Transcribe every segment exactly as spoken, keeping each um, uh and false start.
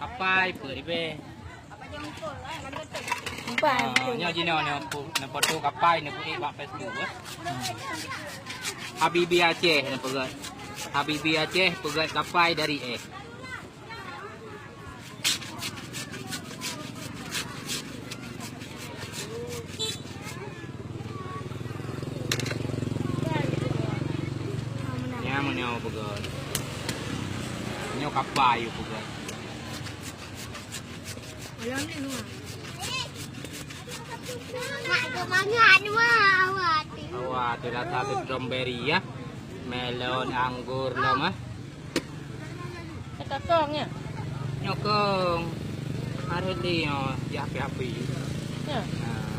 Kapai peuet ribèe. Empat. Ah, nyoe jinoe nyoe pu-, nyoe foto kapai nyoe peuet bak Facebook, eh. Habibi Aceh nyoe peugah. Habibi Aceh peugah kapai dari eh. Nyan meunyoe peugah. Nyoe kapai yue peugah. Mak, tu mangat dua awak tu. Awak tu rasa tu strawberry ya. Melon, anggur lom ah. Cakap kong ya? Nyokong. Harus di nyoe, ya api-api. Ya. Nah.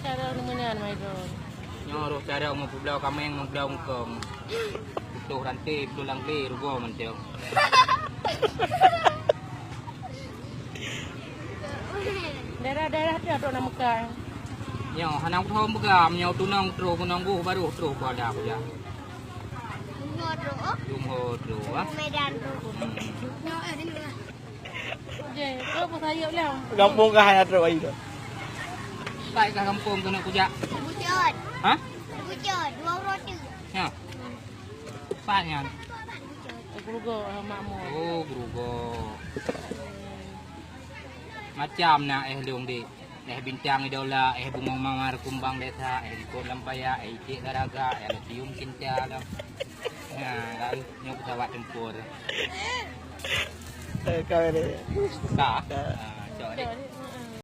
Cara nemenan mai tu. Nyoe roh cara meupublau kameng, meupublau engkong. Putôh ranté, putôh langkle, rugoe mantong. Daerah-daerah tu ada nama Mekah. Nyoe hana uthom peugah, nyoe tunong troh, tunong goh baroh troh pada aku dah. Tungo troh. Tungo troh, ah. Medan troh. Hmm. Nyoe eh, di luar. Je, tu pun sayup lah. Gampông kah hana troh ayu tu? Pai kah gampông keuneuk kujak? Bujot. Hah? Bujot, dua uroe tu. Ya. Pat nyan. Gerugo, eh, makmur. Oh, gerugo. Macam na eh lông dek. Eh bintang idola, eh bungong mawar kumbang desa, eh likot lam paya, eh icek garaga, eh letium cinta lom. Nah, lalu nyoe pesawat tempur. Eh, kau ni. Ka? Ah, cok dek.